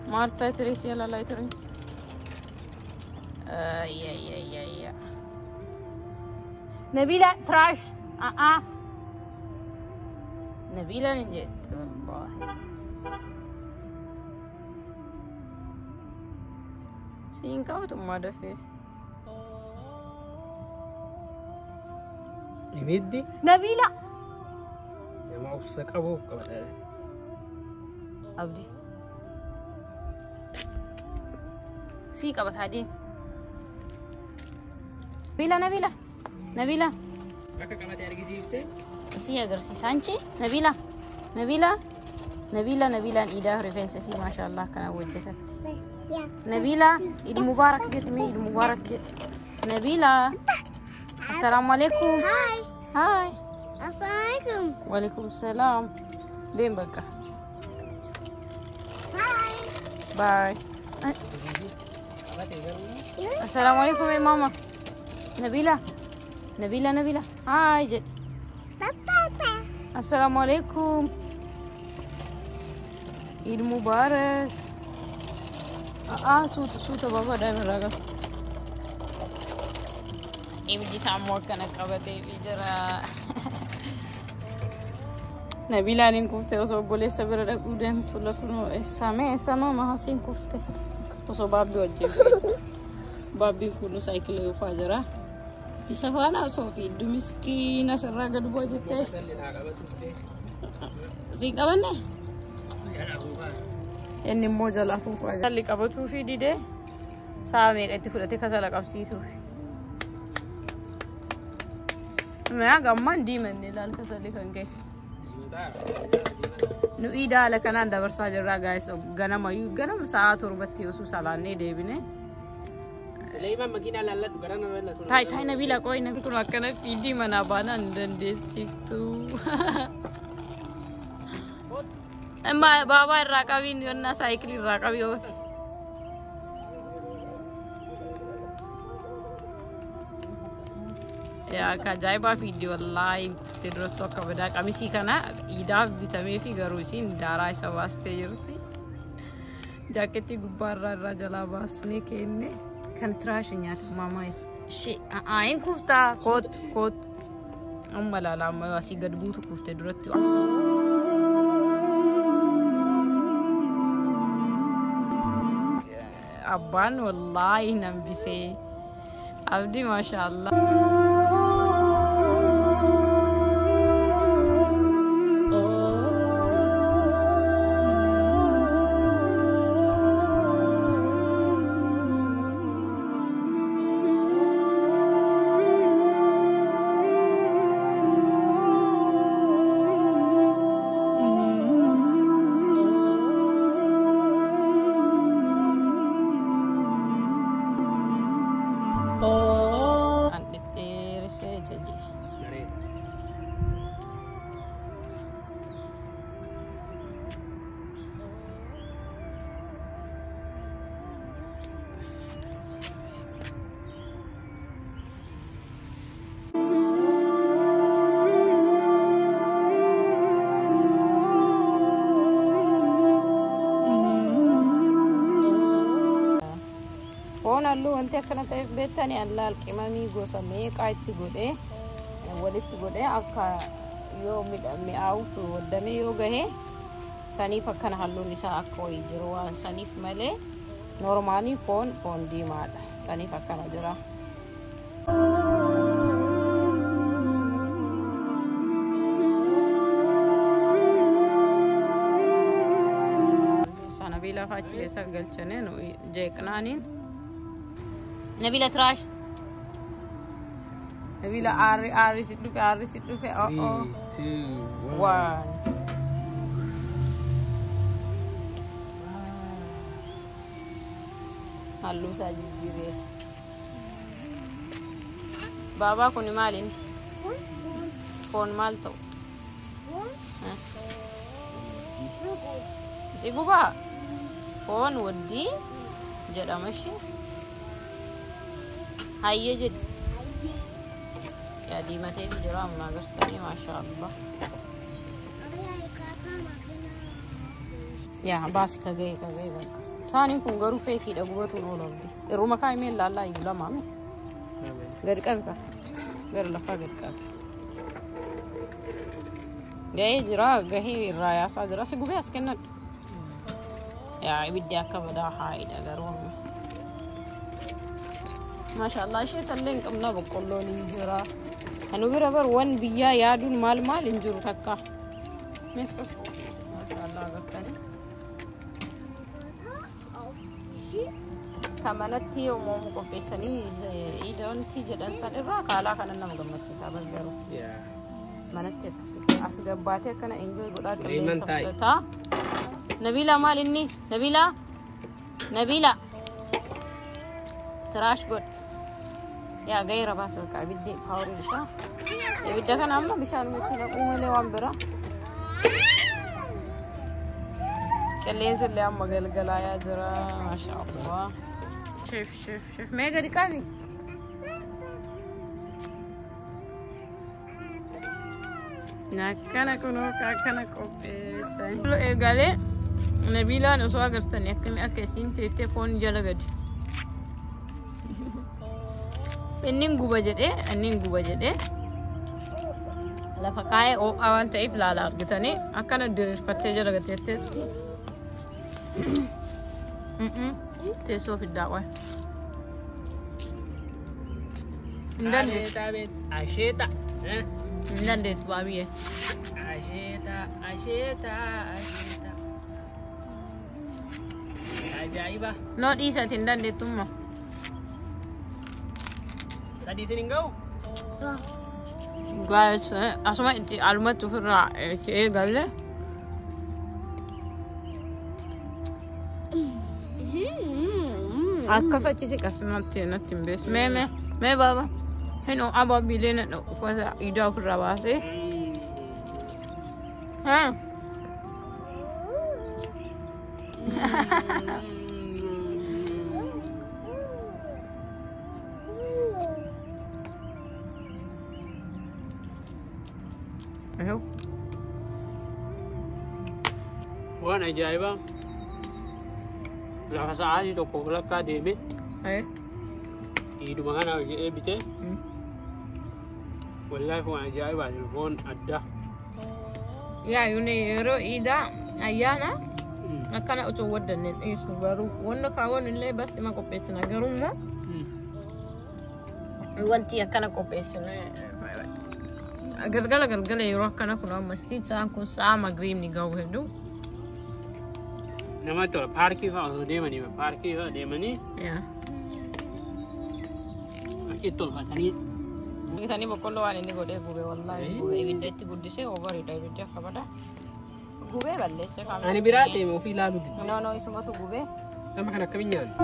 Maal ta'e si yala ture. Ya ya ya ya. Nabila trash. Nabila hin jettu wallahi. Siin qabatu dafee. Ibiddi Nabila. Nama obsa qabuuf qabata. Abdi. Sii qabataa deem. Nabila Nabila. Nabila. Akka qabate argisiiftee? Sii agarsiisaan ci. Nabila. Nabila. Nabila Nabilaan iidaa rifeensa sii maashaallah kana hojjetatti. Nabila Eid Mubarak jedhi mee Eid Mubarak jedhi. Nabila. Assalaamu alaikum. Hi. Hi. Assalamualaikum. Waalaikum salaam. Deem bakka. Bye. Bye. Qabate garuu Assalaamu alaikum mama. Nabila. Nabila Nabila. Hi jedhi. Papa. Assalaamu alaikum. Eid Mubarak. Suuta suuta baba daa'ima irraa qaba. Ibiddi isaa immoo akkana qabatee fi jira. Nabilaan hin kufte osoo obboleessa bira dhaquu deemtu lakunoo eessamee eessama mahasiin kufte osoo baabbii wajjin. Baabbiin kun saayikilii oofaa jira. Isa faana osoo fiiddu miskiina sirraa gad bu'a jettee. Kasalli naa qabatutti. Siin qabanne? Jala afuufaa. Inni immoo jala afuufaa jira. Kasalli qabatuu fi didee sa'a meeqa itti fudhatee kasala qabsiisuuf. Mi'a gammaan diimanne ilaal kasalli kan ka'e. Diimataa. Nu iida haala kanaan dabarsaa jirraa gaayis ganamayyuu ganama sa'a 7tti osoo salaannee deebine. Suleeman makiinaa laalladhu gara nama lallatu. Taay taay Nabila qoy namni kun akkana fiidii manaa baanaan hin dandeessiftu. Amma baabaa irraa qabiin yonnaa saayikilii irraa qabii oofi. Yaa akka ajaa'ibaa fiidii wallaahi kuftee durattuu akka badaa qamisii kana iidaaf bitamee fi garuu isiin daaraa isa baastee jirti. Jaakettii gubbaarraa irraa jalaa baasnee kenne kan tiraash nyaata maamaa. Ishee hin kuftaa kootu kootu. Amma laala amma asii gad buutu kuftee duratti. Abbaan wallaahi nambisee. Abdi maashaallah. An dhedheerisee jeje. Bareeda. Foon halluu wanti akkana ta'eef beektani allaal qimamii gosa meeqaa itti godhee walitti godhee akka yoo mi'aawuuf waddamee yoo gahe saniif akkana halluun isaa akka wayii jiru waan saniif malee noormaalii foon foon diimaadha saniif akkana jira. Sana biilaa fa'aa achi keessa galchanii nu jeeqnaaniin. Nabila trash. Nabila aarri aarri si dhufe aarri si dhufe oh oh. 3, 2, 1. One. Halluu isaa jijjiireera. Baabaa kuni maaliin? Foon maal ta'u? Si gubaa? Foon waddii jedhama ishee. Hayyee jedhi. Yaa diimatee fi jira amma agartanii maashaallah. Yaa baasi ka ga'e ka ga'e bakka. Saaniin kun garuu feekiidha gubatuun oolu. Irruma kaa'imee laallaa iyyuu lamaami. Gadi qabi ka. Gara lafaa gadi qabi. Ga'ee jira gahee irraa yaasaa jira. Si gubee as kennadhu. Yaa ibiddi akka badaa haa'idha garuu amma. Maashaallah ishee tallee hin qabna boqqolloon hin jira. Anu bira bar wan biyyaa yaaduun maal maal hin jiru takka. Mees qabu. Maashaallah agartanii. Kan manatti yommuu qopheessanii idoonti jedhan san irraa kaalaa kana nama gammachiisa bar garuu. Manatti akkasitti as gabbaatee akkana enjoy godhaa qilleensa fudhataa. Nabiila maal inni? Nabiila? Nabiila? Tiraash godh. Yaa ga'eera baas bakka ibiddi paawurii isaa. Ibidda kana amma bishaan itti naquu malee waan biraa. Qilleensi illee amma galgalaayaa jira. Maashaallah. Shif shif shif mee gadi qabi. Akkana kunoo akkana qopheessan. Eegalee Nabiilaan osoo agartanii akkamii akka isiin teettee foon jala gadi. Inni guba jedhee inni guba jedhee lafa kaa'ee ho'aa waan ta'eef laala argitanii akkana diriirfattee jala gateetteetti. Teessoo fiddaa qoy. Hin dandeettu. Asheeta. Hin dandeettu baabiyye. Asheeta, asheeta, asheeta. Ajaa'iba. Noo dhiisati hin dandeettumma. Sadii isin hin ga'u? Guys, asuma itti alumatti ofirraa eegalle. Akkas achi siqas natti natti hin beesu. Mee mee mee baaba. Hin ho'aa baabbiilee na uffata idaa ofirraa baasee. Haa. Waan ajaa'ibaa. Lafa sa'aatii tokko walakkaa deeme iiduma kana jedhee bitee wallaahi foon ajaa'ibaati foon addaa. Yaa yuni yeroo iidaa ayyaana akkana osoo waddanne dhiisu garuu wanna kaawwan illee bas ima qopheessina garuu immoo wanti akkana qopheessinu galgala galgala yeroo akkana kun amma sa'aan kun sa'a magriibni ga'u hedduu. Namatti tola paarkii fa'a osoo deemanii paarkii fa'a deemanii achitti tolfatanii. Bitanii boqqolloo waan inni godhee gube wallaahi gube ibidda itti guddisee overiidha ibiddi akka bada. Gubee balleessee Ani biraa deeme ofii ilaaluu didde. No no isumatu gubee. Nama kana akkamiin nyaanna?